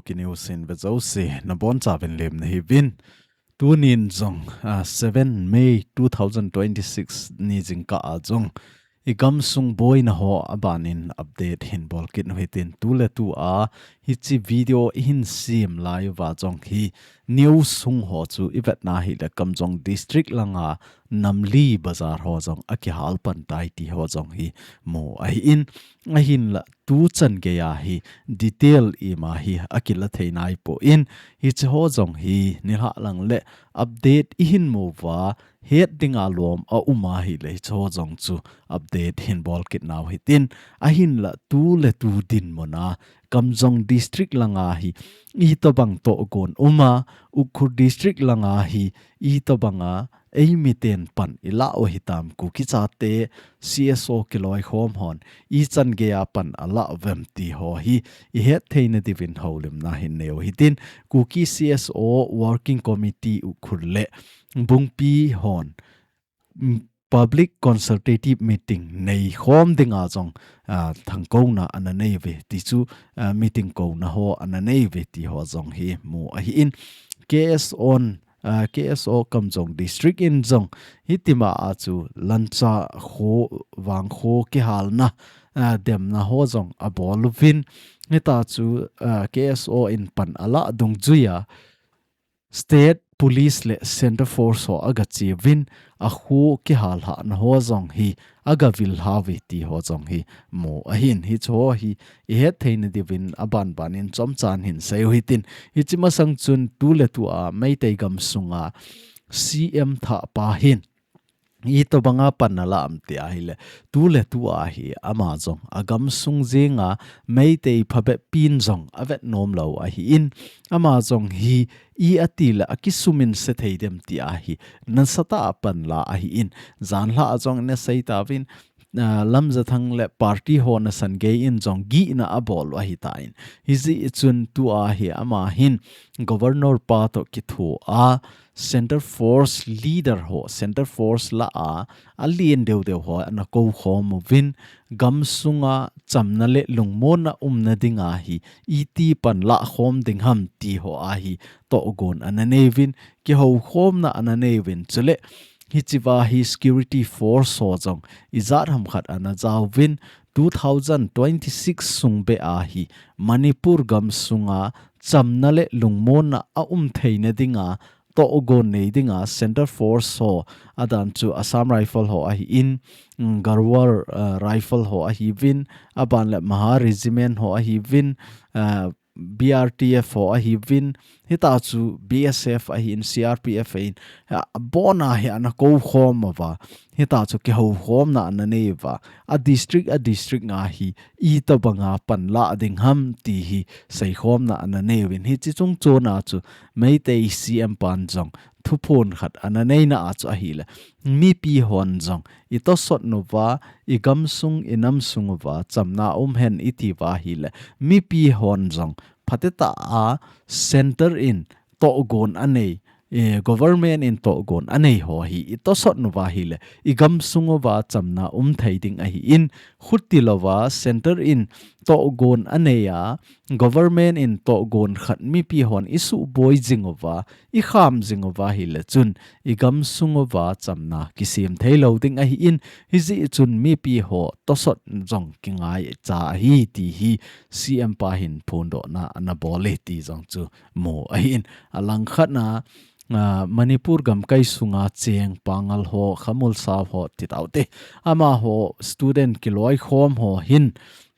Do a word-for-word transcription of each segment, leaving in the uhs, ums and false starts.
Kuki news in ve jouse, nabonchauvin lemna hiuvin. Tunin jong, ah, seven May two thousand twenty-six ni jingkah a jong, i gamsung boina ho abanin update hin bolkit u hitin, tuletua hiche video ihin sem lai uva jong hi news sung ho chu ivetna hile Kamjong District langa Namli bazar ho jong akihal pan tai ti ho jong hi mu ahin, ahinla tuchan geiya hi detail ima hi akila thei naipon, hiche ho jong hi nilhah lang le update ihin mu uva, het dinga lom aum ahile hiche ho jong chu update hin bolkit nau hitin, ahinla tuletu dinmuna Kamjong District langa hi itobang tohgon uma, Ukhrul District langa hi itobanga eimiten pan ilah u hitam, Kuki chate C S O kiloikhom hon ichan geiya pan alah uvem ti ho hi ihet theina diuvin houlimna hin neiu hitin, Kuki C S O Working Committee Ukhrul le Bungpi hon, mm, public consultative meeting neikhom dinga jong, ah, thangkouna ana neiuve ti chu, ah, meeting kouna ho ana neiuve ti ho jong hi mu ahin, K S O n, ah, K S O Kamjong District in jong hitima a chu lancha kho, vangkho kihalna, ah, demna ho jong abol uvin, hita chu, ah, K S O in pan alah dungjuiya State Police le Centre Force ho agacheuvin, akho kihal lhahna ho jong hi agavil lhauve ti ho jong hi mu ahin, hiche ho hi ihet theina diuvin abanbanin chomchan hin seiu hitin, hiche masang chun tuletua Meitei gamsunga C M thahpa hin itobanga pan alah am ti ahile, tuletua hi ama jong agamsung jenga Meitei phabep pin jong avet nom lou ahin, ama jong hi i ati le akisumin se thei dem ti ahi, nasatah a pan la ahin, janlhah a jong ina sei tauvin, ah, Lamjathang le party ho nasan gei in jong gihna abol u ahitan, hijeh chun tua hi ama hin Governor pa toh kithoa Centre Force leader ho, Centre Force lah a alen deu deu ho ana koukhom uvin, gamsunga chamna le lungmonna umna dinga hi iti pan lahkhom ding ham ti ho a hi tohgon ana neiyuvin, kihoukhomna ana neiyuvin, chule hichea hi security force ho jong ijat ham khat ana jaovin, two thousand twenty-six sung beh a hi Manipur gamsunga chamna le lungmonna aum theina dinga tohgon nei dinga Centre Force ho, adan chu Assam Rifle ho ahin, mm, Garhwal, uh, Rifle ho ahiuvin, aban le Mahar Regiment ho ahiuvin, uh, B R T F ho ahiuvin, hita chu B S F ahin, C R P F ahin, abona hi ana koukhom uva, hita chu kihoukhomna ana neiyuva, a district a district nga hi itobanga pan lah ding ham ti hi seikhomna ana neiyuvin, hiche chungchona chu Meitei C M pan jong thuphon khat ana neina a chu ahile, mipi hon jong itosot nauva, igamsung inamsung uva chamna um hen iti uva ahile, mipi hon jong phatetah a Centre in tohgon anei, eh, government in tohgon anei ho hi itosot nauva ahile, igamsung uva chamna um thei ding ahin, khuti louva Centre in tohgon anei a, government in tohgon khat mipi hon isuhboi jing uva, ikham jing uva ahile chun, igamsung uva chamna kisem thei lou ding ahin, hijeh chun mipi ho tosot jong kingaicha ahi ti hi C M pa hin phondohna ana bol e ti jong chu mu ahin. Alangkhat na, ah, Manipur gamkai sunga cheng Pangal ho, Khamul Sao ho ti taute, amaho student kiloikhom ho hin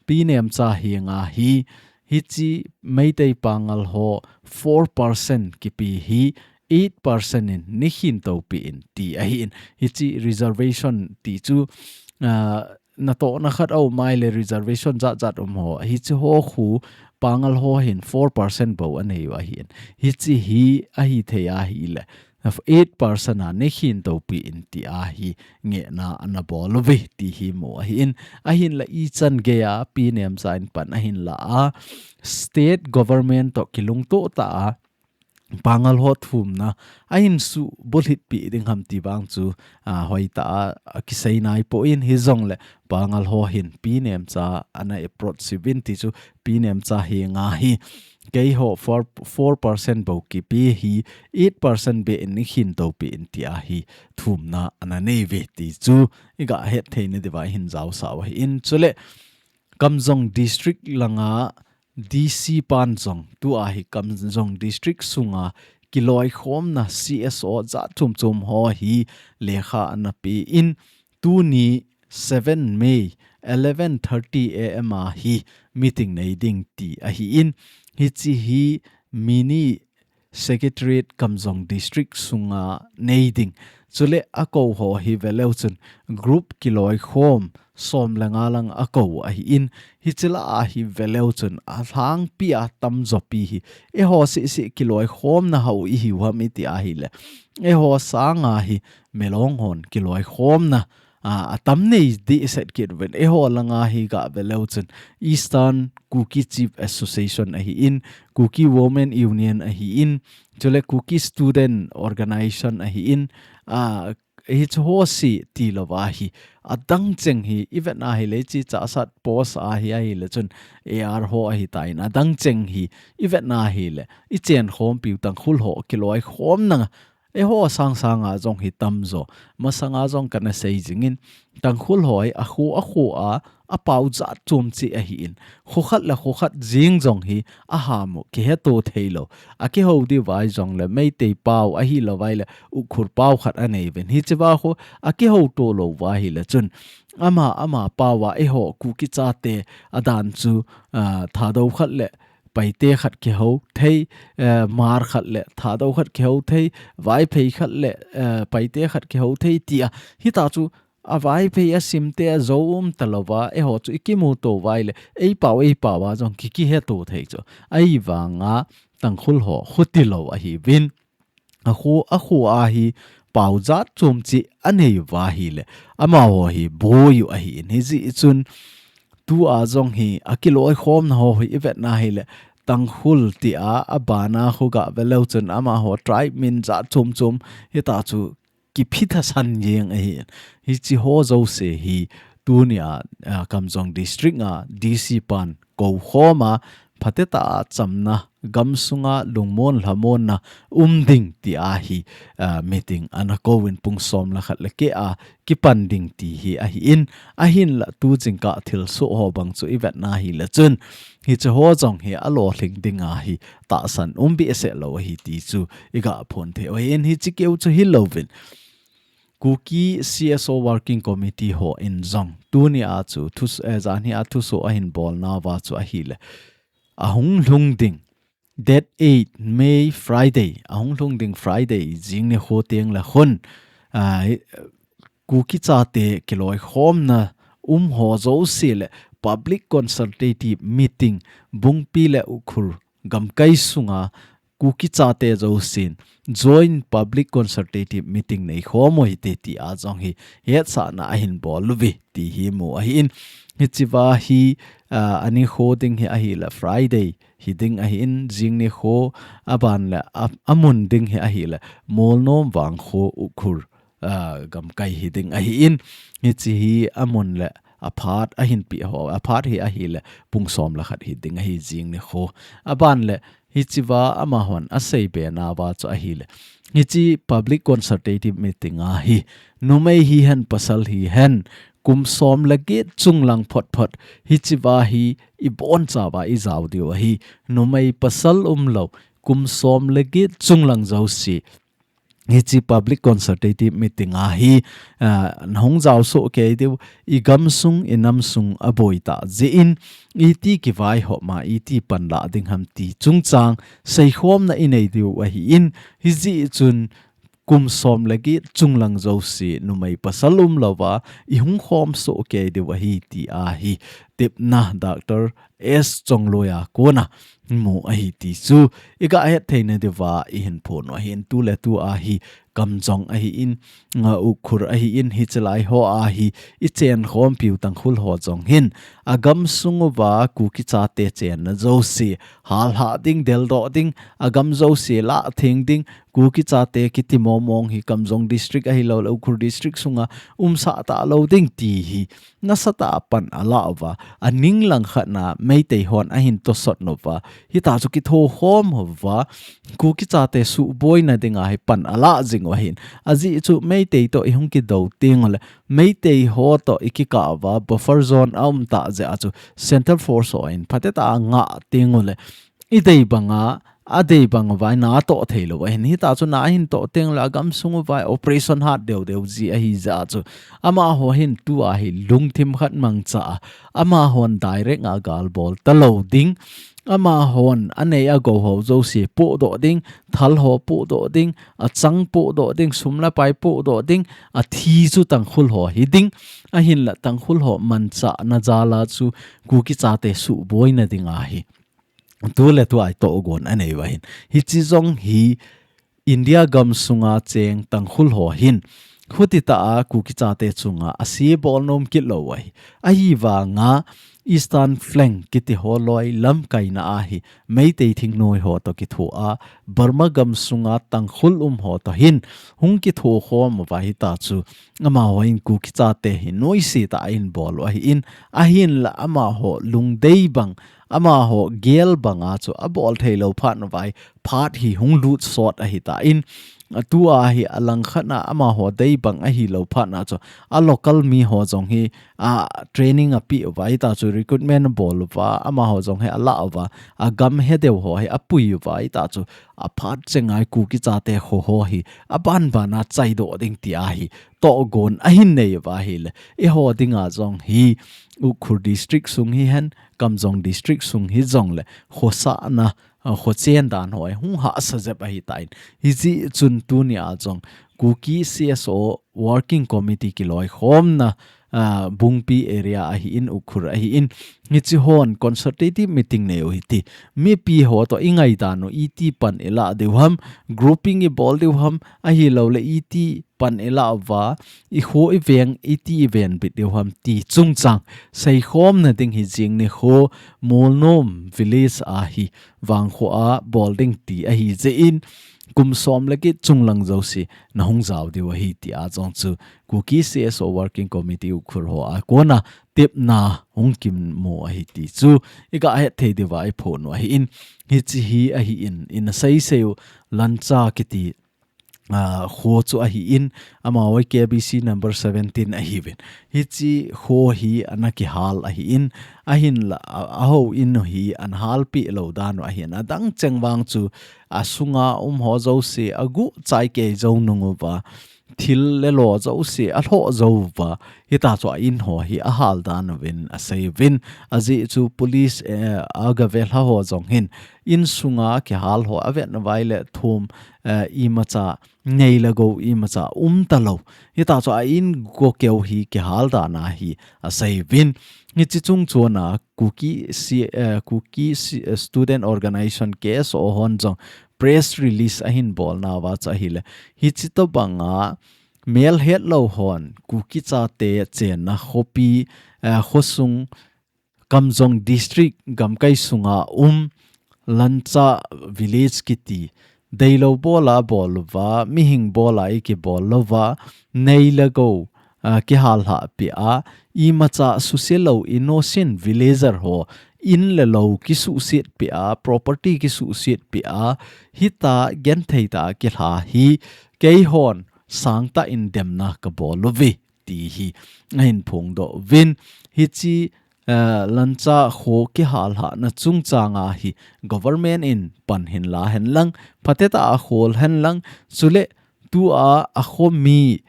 Pi Nemcha henga hi, hiche Meitei Pangal ho four percent kipe hi eight percent in neikhin toupeh in ti ahin. Hiche reservation ti chu, ah, natohna khat aum ahile reservation jat jat um ho, hiche ho khu Pangal ho hin four percent bou anei u ahin. Hiche hi ahithei ahile, eight percent a neikhin toupeh in ti a hi ngehna ana bol uve ti hi mu ahin. Ahinla ichan geiya Pi Nemcha in pan ahin la a, state government toh kilungtoh tah a Pangal ho thumna ahin subulhit peh ding ham ti vang chu, ah, hoitah a, akisei naipon, hijongle Pangal ho hin Pi Nemcha ana approach uvin ti chu Pi Nemcha henga hi keiho four, four percent bou kipe hi, eight percent beh in i khin topi in tia hi thumna ana nei ve ti chu i ga het theina diuva i hin jaosa u ahi in. Chule Kamjong District langa D C pan jong tua hi Kamjong District sunga kiloikhomna C S O jat chom chom ho hi lekha ana pe in, tuni seven May eleven thirty A M a hi meeting nei ding ti ahi in, hichi hi mini Secretariat Kamjong District sunga nei ding. Chule a ko ho hi veleu chun group kiloikhom som le nga lang a ko ahi in, hichi lah a hi veleu chun a lhangpi a tamjo pi hi eiho seh seh kiloikhomna ho i hiu ham i ti ahile, eiho sanga hi Milong hon kiloikhomna a, a tam nei dehset kit uvin. Eiho langa hi ga veleu chun Eastern Kuki Chief Association ahi in, Kuki Women Union ahi in, chule Kuki Student Organization ahi in, a, hichi ho seh ti louva hi adang cheng hi i vetna hile, hichi Chassad post a hi ahile chun A R ho ahi tan, adang cheng hi i vetna hile i chenkhompiu Tangkhul ho kiloikhomna eiho sang sanga jong hi tamjo. Masanga jong kana sei jingin, Tangkhul ho hi a kho a kho a, a pao jat chom cheh ahi in, kho khat le kho khat jing jong hi a ham u kiheto thei lou. A kiho diu vai jongle Meitei pao ahi lou vai le Ukhrul pao khat a nei uvin, hichi va kho a kiho to lou va hile chun ama, ama pao a eiho Kuki chate a dan chu, a, Thadou khat le Paite khat kiho thei, eh, Hmar khat le Thadou khat kiho thei, Vaiphei khat le, eh, Paite khat kiho thei tia. Hita chu a Vaiphei a Simte a Zo um ta louva, eiho chu i kimu to vai le, ei pao, ei pao a jong ki, kiheto thei chu. Ahivanga Tangkhul ho khuti lou ahiuvin. A kho, a kho a hi pao jat chom cheh a nei uva hile, amaho hi boi u ahi in, hijeh chun tua jong hi a kiloikhomna ho hi i vetna hile, Tangkhul tia a bana kho ga veleu chun amaho tribe min jat chom chom hita chu kiphithasan jeng ahi in. Hichi ho jouse hi tunia, a, Kamjong District a D C pan kou khoma phatecha a chamna, gamsunga lungmon lhamonna um ding tia hi, a, meeting ana kouvin pung som le khat le keh a kipan ding ti hi ahi in, ahinla tu jingkah thilsoh ho bang chu i vetna hile chun, hichi ho jong hi a lolhing dinga hi tahsan um behseh lou ahi ti chu i ga phon thei u ahi in, hichi keu chu hi louvin Kuki C S O Working Committee ho in jong tunia chu thus-, eh, janhi a thusoh ahin bolna uva chu ahile, ahung lhung ding date eight May Friday, ahung lhung ding Friday jing nikho teng le khun, ah, Kuki chate kiloikhomna um ho jouse le public consultative meeting Bungpi le Ukhrul gamkai sunga Kuki chate jousen joint public consultative meeting nei khom u hite tia jong hi hetsahna ahin bol uve ti hi mu ahi in, hichi va hi, ah, ani kho ding hi ahile Friday hi ding ahi in, jing nikho a ban le a, a mun ding hi ahile Molnom Vangkho Ukhrul, ah, gamkai hi ding ahi in, hichi hi a mun le a phat ahin pe ho, a phat hi ahile pung som le khat hi ding ahi jing nikho. A ban le hichi va amahon a seibe nauva chu ahile, hichi public consultative meeting a hi numei hihen pasal hihen kum som le get chunglang phot phot hichi va hi i boncha uva i jao diu ahi. Numei pasal umlou, kum som le get chunglang jouse hichi public consultative meeting a hi, ah, na hung jao soh kei diu, i gamsung, i namsung a boi tah jeh in, iti kivaihop ma, iti panla ding ham ti chungchang seikhomna i nei diu ahi in, hijeh chun kum som le get chunglang jouse numei pasal umlouva i hung khom soh kei diu ahi tia hi tepna Doctor S Chongloi a kona mu ahi ti chu i ga het theina diuva i hin phon u ahi in, tu le tu a hi Kamjong ahi in, nga Ukhrul ahi in, hichelai ho a hi i chen khompiu Tangkhul ho jong hin, agam sung uva Kuki chate chenna jouse halha ding, deldoh ding, agam jouse lah theng ding, Kuki chate kiti momong hi Kamjong district ahilou le Ukhrul district sunga umsah talou ding ti hi nasatah a pan alah uva, aning langkhat na Meitei hon ahin tosot uva, hitachu kitho khom uva, Kuki chate suhboina dinga hi pan alah jing u ahin. Ajeh chu Meitei toh i hung kidou teng ule, Meitei ho toh i kikah uva, buffer zone aum tah jeh a chu Central Force hon phatecha a ngah teng ule, i dei banga, adei bang uva i natoh theilou ahin. Hitachu na ahin toh teng ule, agam sung uva operation hat deu deu ji ahi jeh a chu, amaho hin tua hi lungthim khat mangcha a, amahon direct a gal bol talou ding, amahon anei agou ho jouse pohdoh ding, thal ho pohdoh ding, achang pohdoh ding, sum le pai pohdoh ding, athi chu Tangkhul ho hi ding, ahinla Tangkhul ho manchah na jal a chu Kuki chate suhboina dinga hi tu le tu a i tohgon anei u ahin. Hiche jong hi India gam sunga cheng Tangkhul ho hin, khuti tah a Kuki chate chunga ase bol nom kit lou u ahi. Ahivanga Eastern Flank kiti ho loi lamkaina a hi, Meitei thingnoi ho toh kitho a, Burma gam sunga Tangkhul um ho toh hin, hung kitho khom uva hitachu, amaho hin Kuki chate hi noise tah a ahin bol u ahi in, ahinla amaho lungdei bang, amaho gel banga chu abol theilou phat uva hi, phat hi hung lut sot ahitan, tua hi alangkhat na amaho dei bang ahilou phat na chu, a local mi ho jong hi, a training apeh uva, hitachu recruitment abol uva, amaho jong hi alah uva, agam hedeu ho hi apui uva, hitachu aphat chenga Kuki chate kho ho hi aban ban a chaidoh ding tia hi tohgon ahin nei uva ahile, eiho dinga jong hi Ukhrul district sung hihen, Kamjong district sung hijongle, khosahna, a, khochen dan ho hi hung hahsa jep ahitan. Hijeh chun tunia jong Kuki C S O Working Committee kiloikhomna, a, Bungpi area ahi in, Ukhrul ahi in, hiche hon consultative meeting nei u hite. Mipi ho toh i ngaidan u iti pan i lah diu ham, grouping i bol diu ham, ahilou le iti pan i lah uva, i kho i veng iti i venbit diu ham ti chungchang seikhomna ding hi jing nikho Molnom village a hi vangkho a bol ding ti ahi jeh in, kum som le get chunglang jouse na hung jao diu ahi tia jong chu Kuki C S O Working Committee Ukhrul ho a kona tepna hung kimu ahi ti chu i gahet thei diuva i phon u ahi in, hiche hi ahi in, ina seisei u Lancha kiti, a, kho chu ahi in, amaho hi K B C number seventeen ahiuvin. Hiche kho hi ana kihal ahi in, ahinla, a, aho in u hi ana halpeh lou dan u ahi in, adang cheng vang chu asunga um ho jouse aguh chai kei jou nung uva, thil le lo jouse alhoh jou uva, hitachu a in ho hi ahal dan uvin asei uvin, ajeh chu police, eh, agavel ho jong hin, in sunga kihal ho avet uva ahile thum, eh, imacha nei le gou imacha um talou. Hitachu a in gokeu hi kihal dan ahi asei uvin. Hiche chung chon a Kuki C-, eh, Kuki C-, eh, Student Organization, K S O hon jong press release ahin bolna uva chu ahile, hiche tobanga melhetlou hon Kuki chate chenna khopi, eh, khosung Kamjong District gamkai sunga um Lancha Village kiti, deilou bola bol uva, mihing bola ikibol louva, nei le gou, a, kihal lhah peh a, imacha suse lou innocent villager ho, in le lou kisuhset peh a, property kisuhset peh a, hita genthei tah a kilha hi, keihon sangtah in demna kabol uve, ti hi ahin phongdoh uvin. Hiche, eh, Lancha kho kihal lhahna chungchang a hi government in pan hin la hen lang, phatecha a khol hen lang, chule tua a khomi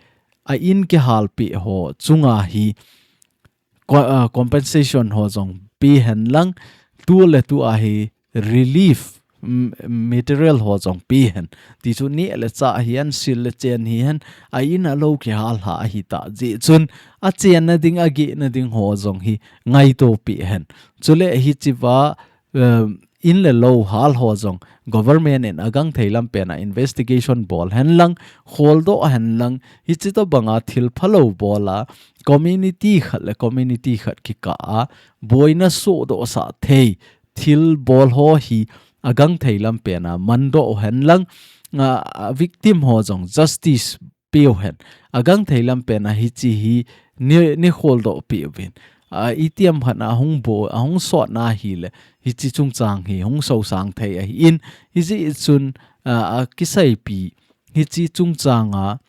a in kihal peh ho chunga hi co-, ah, compensation ho jong pe hen lang, tu le tu a hi relief, mm, material ho jong pe hen. Tichu neh le chah hihen, sil le chen hihen, a in a lou kihal lhah ahi tah jeh chun, achenna ding, agehna ding ho jong hi ngaito peh hen. Chule hichea, um, in le lou hal ho jong government in agangthei lampen a investigation bol hen lang, kholdoh hen lang, hichi tobang a thil phalou bol a, community khat le community khat kikah a boina sohdoh sah thei thil bol ho hi agangthei lampen a mandoh hen lang, a, a victim ho jong justice peuhen. Agangthei lampen a hichi hi ni, ni kholdoh peuvin. A, itiham khat a hung bo, a hung sotna hile, hichi chungchang hi hung sosang thei ahin, hijeh chun, a, a kiseipi, hichi chungchang a,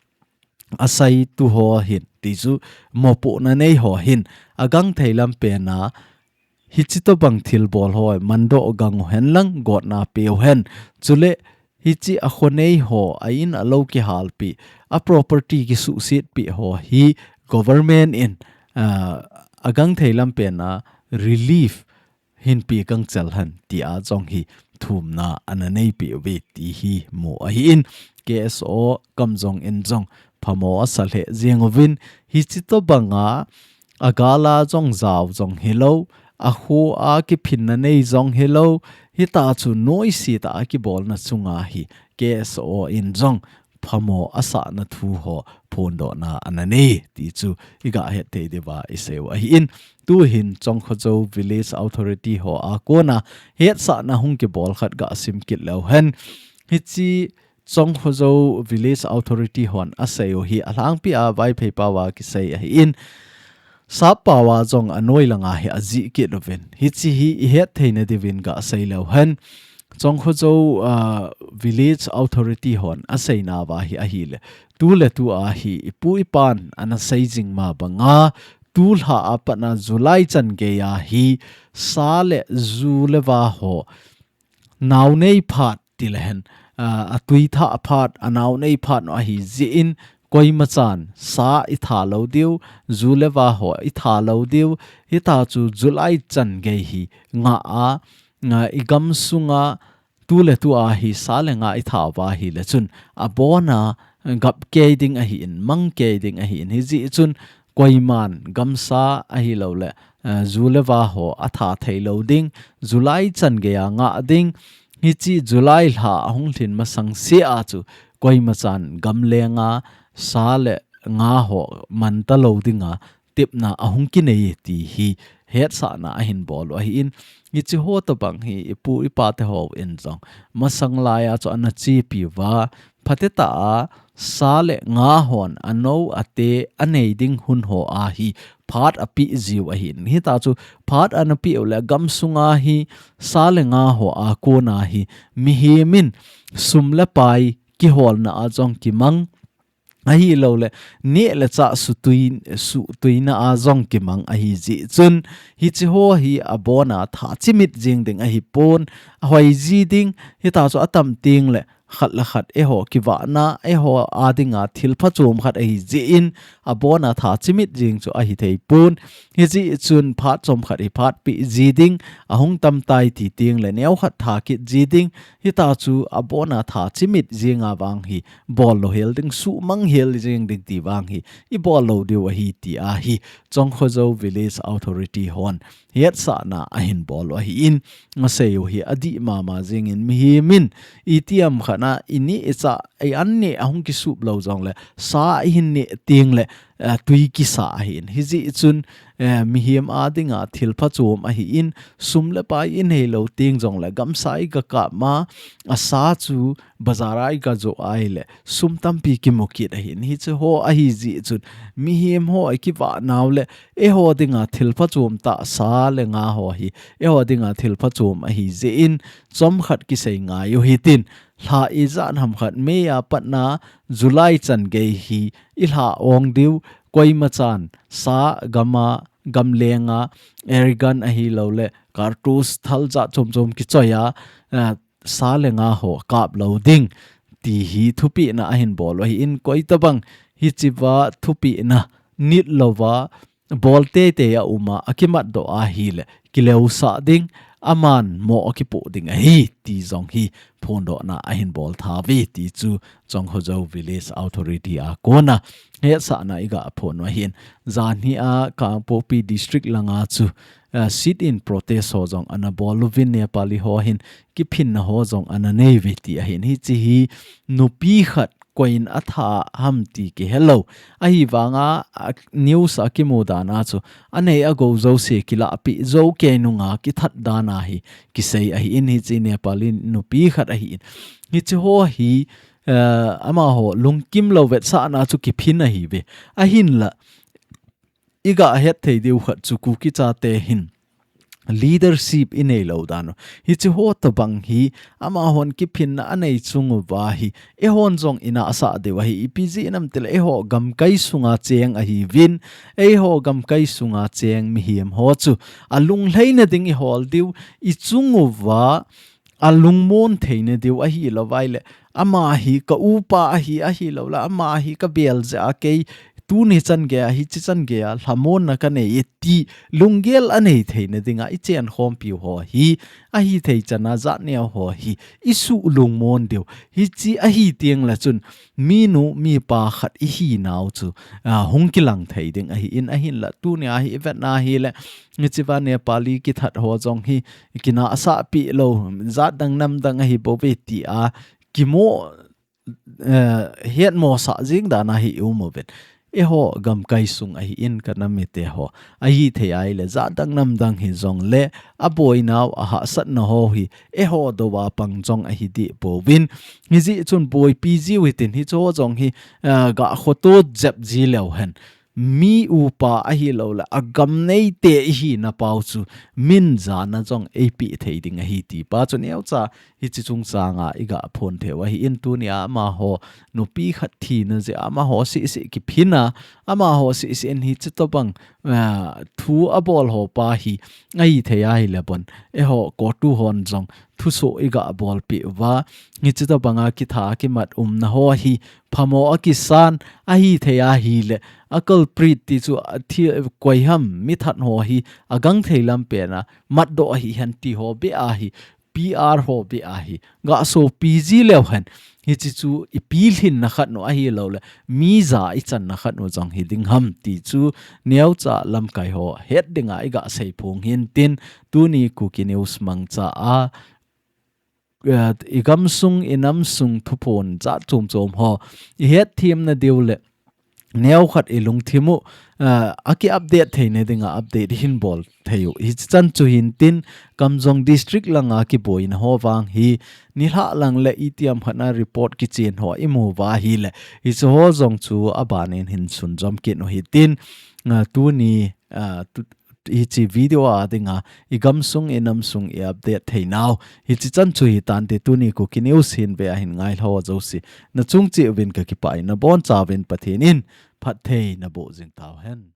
aseitu ho hin, ti chu mopohna nei ho hin, agangthei lampen a, hichi tobang thil bol ho mandoh gang u hen lang, gotna peu hen. Chule, hichi a khonei ho, a in a lou kihalpi, a property kisuhsetpi ho hi government in, a, agangthei lampen a relief hinpi gangchel hen tia jong hi thumna ana neipi uve ti hi mu ahin, K S O kam jong in jong phamo asa lheh jeng uvin, hichi tobang a, a gal a jong jao jong hilou, a kho a kiphinna nei jong hilou, hita chu noise tah a kibolna chunga hi K S O in jong phamo asahna thu ho phondohna ana nei ti chu iga het thei diuva iseiu ahin, tuhin Chongkhojo Village Authority ho a kona hetsahna hung kibol khat ga sim kit leu hen. Hichi Chongkhojo Village Authority hon aseiu hi alhangpi a Vaiphei pao a kisei ahin, Sap pao a jong anoi langa hi ajih kit uvin. Hichi hi ihet theina diuvin ga sei leu hen. Chongkhojo, a, Village Authority hon aseina uva hi ahile, tuletu a hi ipu ipan ana sei jing ma banga, tulha a pat a July chan gei a hi sa le ju le va ho naonei phat ti le hen, a, atui thah phat, anaonei phat u ahi jeh in, koima chan sa itha lou diu, ju le va ho itha lou diu, hita chu July chan gei hi ngah a, a, igam sunga tuletu a hi sa le nga itha uva hile chun, abon a gap kei ding ahin, mang kei ding ahin, hijeh chun koiman gamsa ahilouleh, eh, ju le va ho atha thei lou ding, July chan gei a ngah ding, hichi July lha ahung lhin masang sea chu koima chan gamlenga sa le nga ho man talou dinga tepna ahung kinei ti hi hetsahna ahin bol u ahin, hichi ho tobang hi ipu ipa te hon jong masang lai a chu ana chepi uva, phatecha a sa le nga hon anou ate anei ding hun ho a hi phat apeh jiu ahin. Hita chu phat ana peh u le gam sunga hi sa le nga ho a kona hi mihem in sum le pai kiholna a jong kimang, ahilouleh neh le chah sutui, sutuina a jong kimang ahi jeh chun, hichi ho hi abon a tha chimit jing ding ahipon, ahoi ji ding, hita chu atam teng le khat le khat eiho kivahna, eiho a dinga thil phachom khat ahi jeh in, abon a tha chimit jing chu ahi thei pon. Hijeh chun phat chomkhat hi phat peh ji ding, ahung tam tai ti teng le neokhat tha kit ji ding, hita chu abon a tha chimit jing a vang hi bol lou hel ding, sumang hel jing ding ti vang hi ibol lou diu ahi ti ahi Chongkhojo Village Authority hon hetsahna ahin bol u ahin, asei u hi adih mama jing in, mihem in itiham khat a ineh ichah, i an neh ahung kisup lou jongle sa ihin neh teng le, eh, tui kisa ahin. Hijeh chun, eh, mihem a dinga thil phachom ahin, sum le pai inei lou teng jongle gamsa iga kap ma, asa chu bazar a iga joh a ahile sum tampi kimu kit ahin. Hichi ho ahi jeh chun mihem ho ikivah nau le eiho dinga thil phachom tah sa le nga ho hi eiho dinga thil phachom ahi jeh in, chomkhat kisei ngai u hitin, lha ijat ham khat May a pat a July chan gei hi ilha ong diu, koima chan sa gam a, gamleng a air gun ahilouleh cartridge thal jat chom chom kichoi a, ah, sa le nga ho kap lou ding ti hi thupehna ahin bol u ahin, koi tabang hichi va thupehna nit louva bol teitei a um a, akimat doh ahile kileusah ding, aman mo akipoh ding ahi ti jong hi phondohna ahin bol tha ve ti chu Chonghojou Village Authority a kona hetsahna iga phong u ahin. Janhi a Kangpokpi District langa chu, ah, sit-in protest ho jong ana bol uvin Nepali ho hin kiphinna ho jong ana nei uve ti ahin. Hiche hi nupi khat koiyin atha ham ti kihelou. Ahivanga, a, news a kimu dan a chu anei agou jouse kilahpeh jou kei nunga kithat dan ahi kisei ahin, hiche Nepali nupi khat ahin. Hiche ho hi, eh, amaho lungkim lou vetsahna chu kiphin ahi uve. Ahinla, iga het thei diu khat chu Kuki chate hin leadership inei lou dan u. Hiche ho tobang hi amahon kiphinna anei chung uva hi eihon jong inahsah diu ahi. Ipi jeh ham itile eiho gamkai sunga cheng ahiuvin, eiho gamkai sunga cheng mihem ho chu alunglhaina ding ihol diu, ichung uva alungmon theina diu ahilou vaile, ama hi ka upa ahi, ahilouleh ama hi ka bel jeh a kei tuni chan gei a, hiche chan gei a lhamonna kanei e ti lunggel anei theina dinga ichenkhompiu ho hi, ahithei chan a jat neo ho hi isuh lungmon diu. Hiche ahi tengle chun minu mipa khat ihinau chu, ah, hung kilang thei ding ahin, ahinla tunia hi ivetna hile, hichea Nepali kithat ho jong hi kinahsahpi lou, jat dang nam dang ahi bouve tia kimo, eh, hetmosah jeng dan ahi i um uvin. Eiho gamkai sung ahin ka nam mite ho, ahithei ahile jat dang nam dang hijongle aboinau ahahsatna ho hi eiho dou a pang jong ahi deh pouvin. Hijeh chun boipi jiu hitin, hiche ho jong hi, eh, gakhoto jep ji leu hen, mi upa ahilouleh agam neite ihina pau chu min jana jong eipeh thei ding ahi ti pa chu neocha hiche chungchanga iga phong theiu ahin, tunia amaho nupi khat thina jeh a amaho seh seh kiphin a, amaho seh seh in hiche tobang, ah, thu abol ho pa hi ahithei ahile bon eiho CoTU hon jong thusoh iga bolpeh uva, hiche tobanga kitha kimat umna ho hi phamo akisan, ahithei ahile a culprit ti chu athi, koi ham mithat ho hi agangthei lampen a matdoh ahi hen ti ho beh ahi, PR ho beh ahi gasopi ji leu hen, hiche chu i pilhinna khat u ahilouleh mi ja ichanna khat u jong hi ding ham ti chu neocha lamkai ho het dinga iga seiphong hintin, tuni Kuki News mangcha a, eh, igamsung inamsung thuphon jat chom chom ho ihet themna diu le neokhat ilungthim u, ah, aki update theina dinga update ihin bol theiu. Hiche chan chu hintin, Kamjong District langa kiboina ho vang hi nilhah lang le itiham khat a report kichen ho imu uva ahile, hiche ho jong chu abanin hin sunjom kit u hitin, ah, tuni, ah, tu, hiche video a dinga igamsung inamsung i update theinau hiche chan chu hitante, tuni Kuki News hin ve ahin ngailhah ho jouse nachung cheh uvin kakipah in, nabonchauvin Pathen in phatthei naboh jing tauhen.